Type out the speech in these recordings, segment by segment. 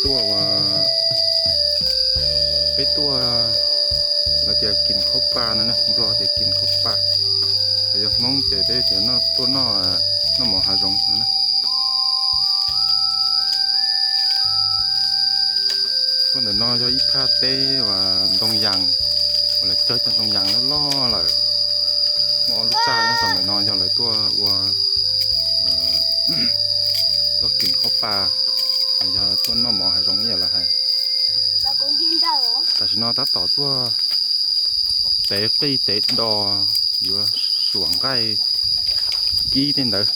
tuaj ua, peb tuaj, lawv tias kis khaub pa no na, Nplog tias kis khaub pa, yog Hmoob ces peb tias tuaj noj mov hav zoov no na. Tuaj ntawm no yog ib thaj teb uas ntoo yas, uas lawv cog cov ntoo yas loj loj lawm. Muaj ob lub txaj nyob rau ntawm no yog lawv tuaj ua, tuaj kis khaub pa, yog tuaj noj mov hav zoov ib yam lawv hais. Tam sim no tab tom tuaj tev qij tev do, yuav suam nqaij kib tej ntawd.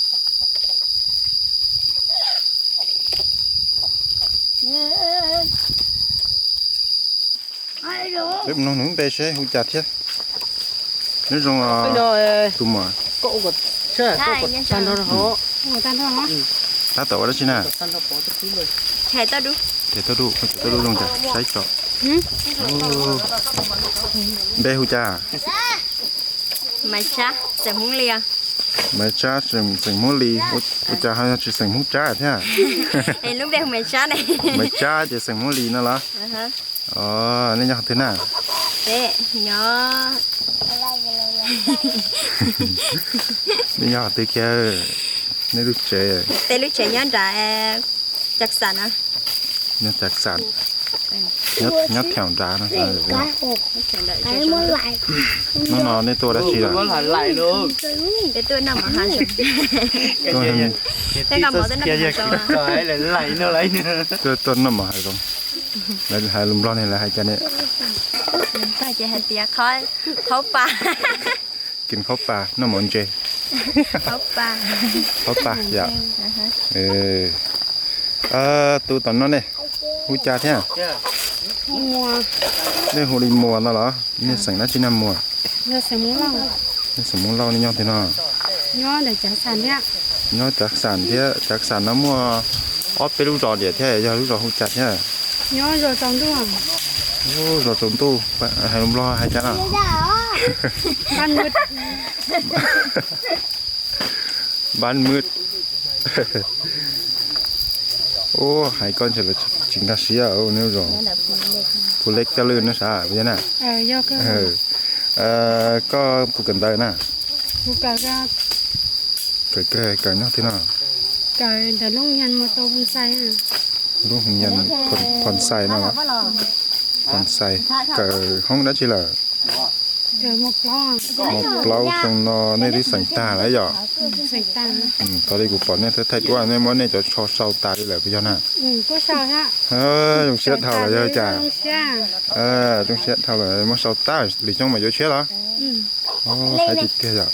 Peb mus nug nws lub npe seb hu cas thiab. Nyob zoo tus muam. Tab tom ua dab tsi na? Tau dub, tau dub zoo cas saib tso. Npe hu cas? Maiv Tsab, xeem Hmoob Lis. Maiv Tsab, xeem Hmoob Lis, ua cas ho yog tsis xeem Hmoob Tsab thiab? Lub npe hu Maiv Tsab ne. Maiv Tsab ces xeem Hmoob Lis no los? Nej nyob qhov twg na? Nej nyob qhov twg kiag? Nej lub tsev. Peb lub tsev nyob nram Cam Xam no. Nyob Cam Xam, nyob theem nrad no. Hnub no nej tuaj dab tsi lawm? Peb tuaj noj mov hav zoov. Peb nqa mov tuaj noj mov hav zoov. Tuaj, tuaj noj mov hav zoov. Lawv hais lus Nplog ne, lawv hais cas ne? Ces hais tias khaub pa. Kis khaub pa, noj mov ntse. Khaub pa yom. Tus tom no ne, hu cas thiab? Nej hu li Muas no los? Nej xeem dab tsi na Muas? Nej xeem Hmoob Lauj, nej nyob twg no? Nyob Cav Xam thiab. Cav Xam no muaj ob peb lub zos tiam thiab, yog lub zos hu cas thiab? Zos tsaus ntuj, hais lus Nplog hais cas no? Ban Mwd. Ub, hais koj ntshe lawv tsis nkag siab, nws zos Phu Leb Coj Lwj no sav puas yog na? Koj puas kawm ntawv na? Kawm, kawm nyob twg no? Lub hu nyan Phon Xais no. Phon Xais, kawm hoob dab tsi lawm? Mos plaub xyoo no nej twb xeem tag lawm yom? Tau li kuv pom nej thaij duab nej muab nej cov tsho sau tas li lawm puas yog na? Zoo siab dhau lawm yog cas? Zoo siab dhau lawm, muab sau tas lwm xyoo mas yuav tshiab los? Hais tiag tiag yom.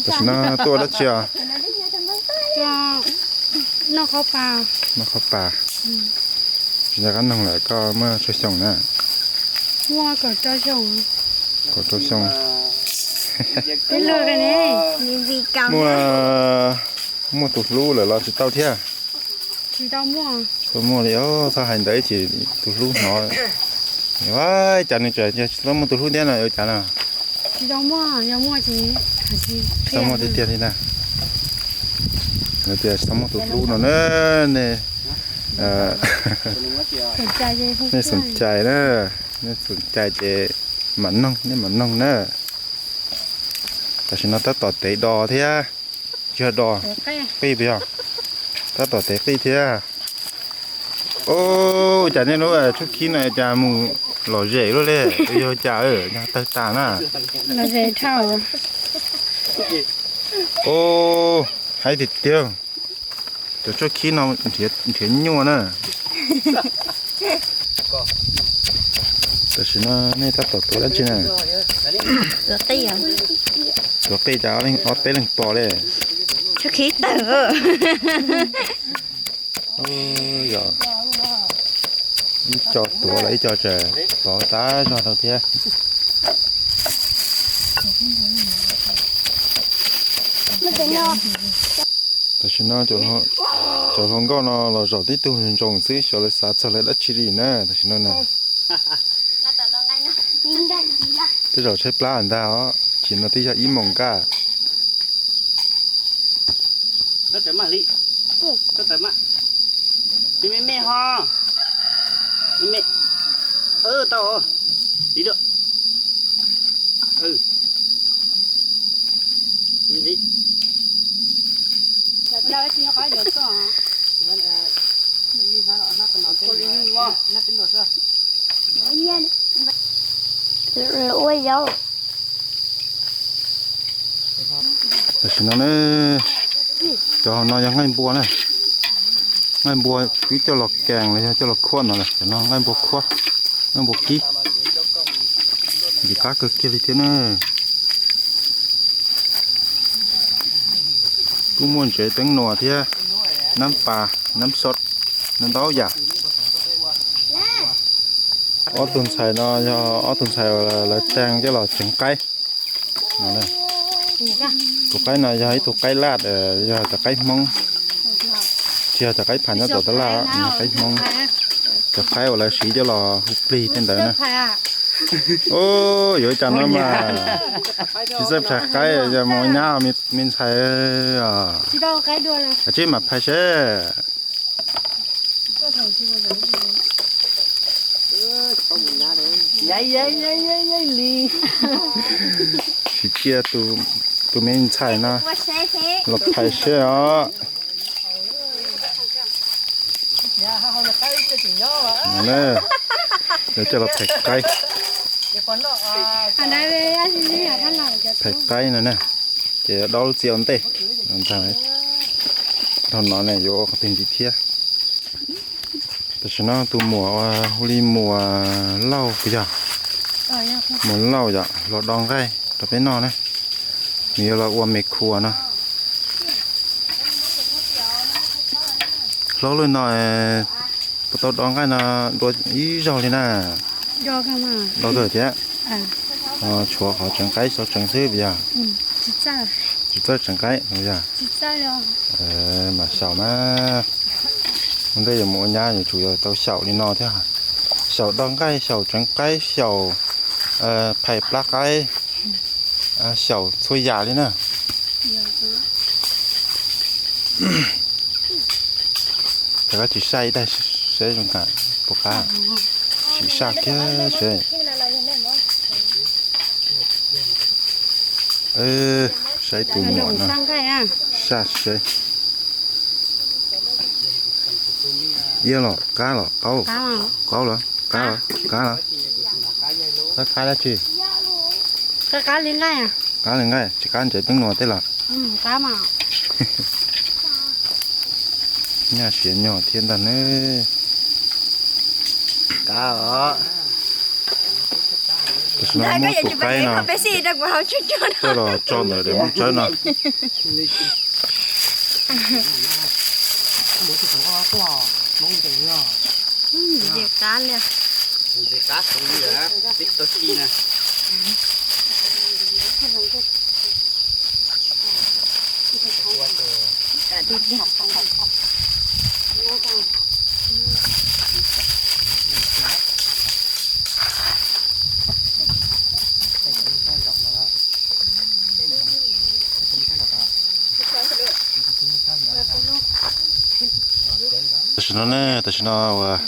Tam sim no tuaj ua dab tsi os? Noj qhauv pas. Tsis nco qab noog lawm, koj muaj tsawg xyoo na? Kaum rau xyoo. Muaj, muaj tus hlub lawm los tsis tau thiab? Tsis tau muaj li os, txhob hais ntawd ib chim tus hlub hnov. Cas nws tseem tsis tau muaj tus hlub thiab no, ua cas no? Tsis tau muaj tiag tiag li na. Lawv tias tsis tau muaj tus hlub no na. Nej xoom cai na, nej xoom cai ces mam noog, nej mam noog na. Tam sim no tab tom tev do thiab. Tsis yog do, qij puas yog? Tab tom tev qij thiab. Ub, cas nej lub tshuab khib no cas mus lom zem luaj li, yog cas yog tawg tas na? Ub, haib tiag tiag, cov tshuab khib no nrhiav nyuaj na. Tam sim no nej tab tom tuav dab tsi na? Tuav qij, cas ob peb leeg pom li. Yog ib co tuav los ib co tseem pov tag zog rau thiab. Tam sim no cov hluas nkauj no los zaum tib tug ntsoos xwb, xyov lawv xav txog lawv dab tsi li na tam sim no na. Twb zaum tshaib plab ntag os, chim no twb yog ib moos kaj. Me me ho. Me me. Tau. Li lawm. Tam sim no ne, cov no yog nqaij npua na. Nqaij npua pib coj los kees los yog coj los khuam no, cov no nqaij npua khuam, nqaij npua kib. Ntxim qab kawg kiag li thiab ne. Kuj muaj ntsev teeb nuas thiab, nab pas, nab sot, ntau ntau yam. Ob tug ntxhais no yog ob tug ntxhais uas lawv tee coj los tseev qaib. Tus qaib no yog ib tug qaib laj, yog cov qaib Hmoob, tsis yog cov qaib pham nyob tom tab laj, qaib Hmoob. Cov qaib uas lawv siv coj los hu plig tej ntawd na. Yuav ib co no mas tsis txawj phais qaib, yog mus nyab me ntxhais. Kav tsij mam phais seb. Sim cia tus me ntxhais no los phais seb os. Lawv coj los phais qaib. Phais qaib no na, ces dob lub txiv ua ntej. Dhau no ne yuav ua qhov twg ntxiv thiab. Tam sim no tus muam hu li muam Lauj puas yog? Muam Lauj yom, los do nqaij rau peb noj na. Nws yuav los ua me khua no. Hlob lawm no, puas tau do nqaij no dua ib zaug li na? Do kawg thiab. Tshuav qhov tseev qaib xyaum tseev xwb puas yog? Tsis txawj tseev qaib puas yog? Mam xyaum mas. Ua ntej yuav mus ua nyab yuav tsum yuav tau xyaum li no thiab. Xyaum do nqaij, xyaum tseev qaib, xyaum phais plab qaib, xyaum txhua yam li na. Rov qab tsis saj ib daig seb zoo kam puas qab. Sim saj kiag seb. Saib tus muam no. Saj seb. Iab los qab los qaub? Qaub los, qab los, qab los. Qab qab dab tsi? Qab li nqaij, tsis qab ntsev teeb nuas tej los? Nyaj siav nyog thiab ntag ne. Tam sim no muab tus qaib no coj los tso ntawm daim nplooj tsawb no. Tam sim no ne, tam sim no uas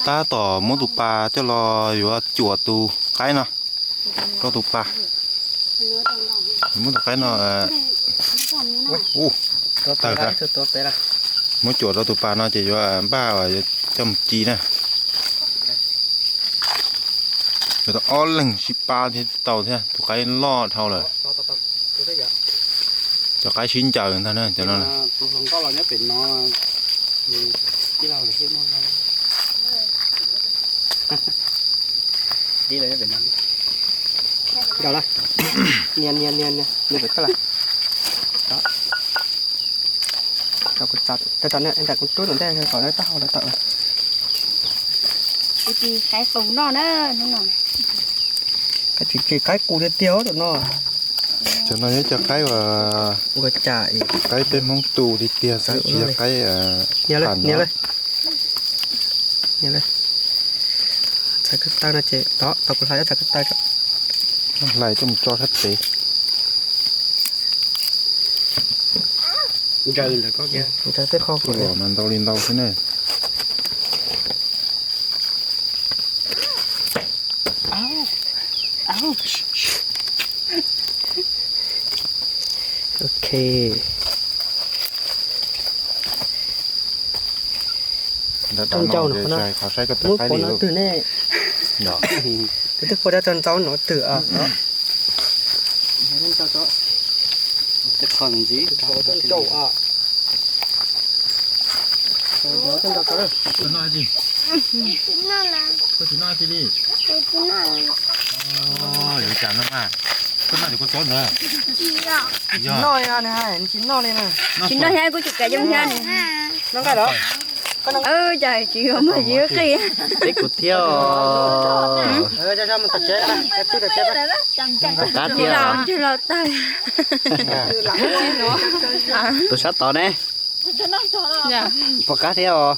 tab tom muab tus pas coj los yuav cuam tus qaib no rau tus pas. Muab tus qaib no, tawg, muab cuam rau tus pas no ces yuav npaj uas yuav coj mus ci na. Yuav tau ob leeg sib pab thiab tau thiab, tus qaib loj dhau lawm. Cov qaib sib ncaws ntag na cov no. Nias nias nias nias, nias pem koj lawm. Tawm tawm nram kuv rub tom ntej kom lawv taub hau lawv tawm. Kuv tsis qaib qus noj na hnub no. Qaib tsis tsis qaib qus tiag tiag tam no. Cov no yog cov qaib uas ua cas qaib peb Hmoob tu tiag tiag xwb, tsis yog qaib tham no. Txhais ko taw no ces tau kuv hlais ob txhais ko taw. Hlais coj mus tso sab pem. Ntsaws tej qho los mas ntau li ntau xwb ne. Ok. Cov ncauj no, muab pov no twg ne? Kuv twb pov dab cov ncauj no twg a? Koj tsis noj li? Koj tsis noj li? Yuav cas no mas? Koj noj ces koj txob ntawd. Tsis noj li, tsis noj li na. Tsis noj thiab kuj tsis kam yoo thiab. Noj nqaij los? Cas tsis yuav muag tsis yuav qij. Teb kuv thiab os. Pom qab thiab os. Tus sab tod ne? Pom qab thiab os.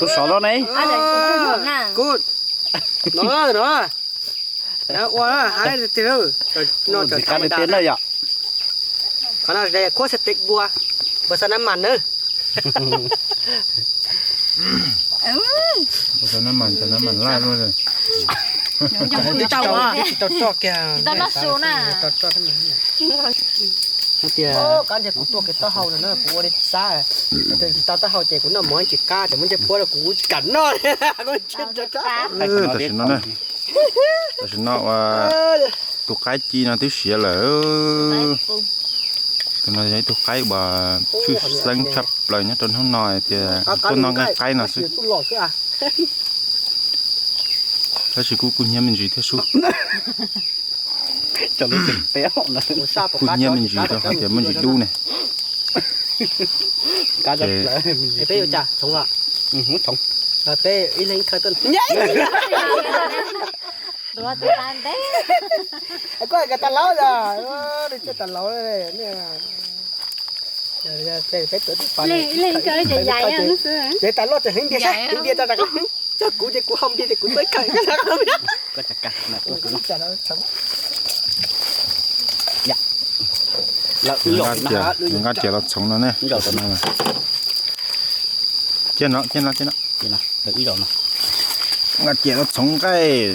Tus sov no ne? Ua hais tias no, ntxim qab tiag tiag na yom. Qhov no kuab xab tes vua, npua xab nab mas na. Npua xab nab mas, xab nab mas laj luaj. Tsis tau roj kiag. Hais tias kab ntshe kuv tuaj kev taub hau no na, kuv ua li xav. Tsis tau taub hau ces kuv noj mov tsis qab, ces muab ntsej puab rau kuv tsis kam noj. Tam sim no na, tam sim no ua tus qaib ci no twb siav lawm. Tus no yog ib tug qaib uas tshwj xeeb tshaj plaws nyob rau hnub no tias tuaj noj nqaij qaib no xwb. Tab sis kuj kub hnyiab me ntsis thiab sub. Kub hnyiab me ntsis rau qhov tias muaj ntsis dub ne. Peb yuav cas txhoov os? Peb ib leeg ib khawb tuaj. Koj tas laub, tas laub. Peb tuav ib leeg ib khawb ces tas loj ces heev ntiag, heev ntiag tas tas. Cog kuv ces kuv hau ntiag ces kuv tuav ib khawb. Nqa riam los txhoov no ne. Cia no, cia no, cia no. Nqa riam los txhoov nqaij,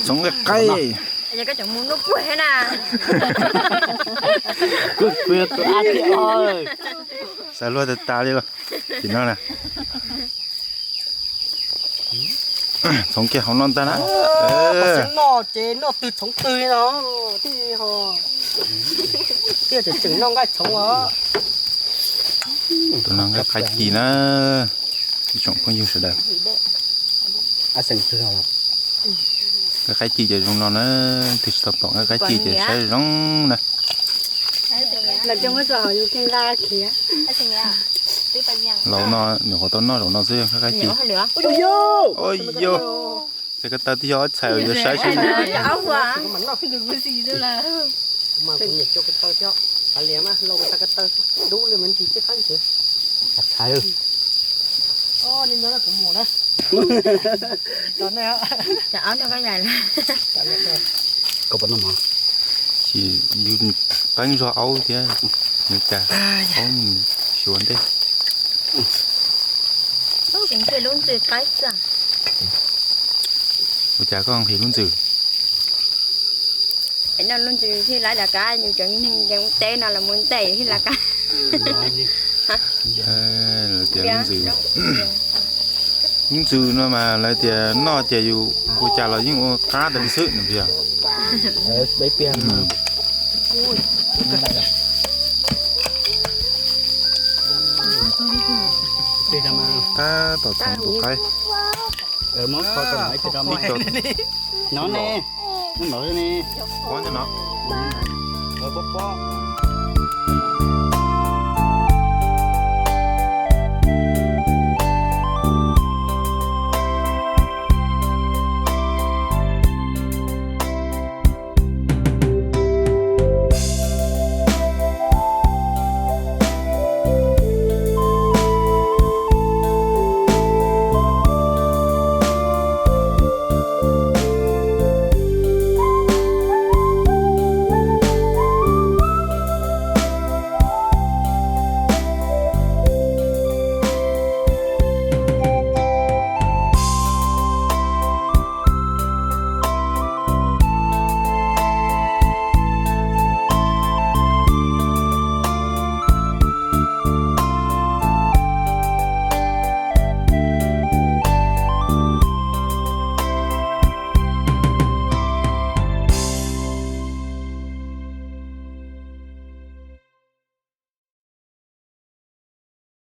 txhoov nqaij qaib. Xav luag tas tas li los. Tim no na. Txhoov kiag hauv no ntag na. Noj ces noj twg txhoov twg no. Thiaj tseem tseem noj nqaij txhoov os. Tus no nqaij qaib ci na, ib tsoom phooj ywg sawv daws. Nqaij qaib ci ces zoo no na, twg tsis tau pom nqaij qaib ci ces saib zoo na. Laus no nyuam qhuav tau noj zaum no xwb nqaij qaib ci. Ua yog, txhais ko taw twb yog ob txhais yuav saib saib. Ces yus qeeb zog aub thiab, nws cas aub xyuas ntej. Ua cas koj nqhis lub ntsws? Noj lub ntsws thiaj laiv lawv qab, yus cov neeg yeej ua teb no los mus ntej thiaj lawv qab. Lub ntsws, lub ntsws no mas lawv tias noj ces yus ua cas los yeej ua qab tas li xwb no yog. Tab tom txhoov tus qaib. Ib co, pob no, pob pob.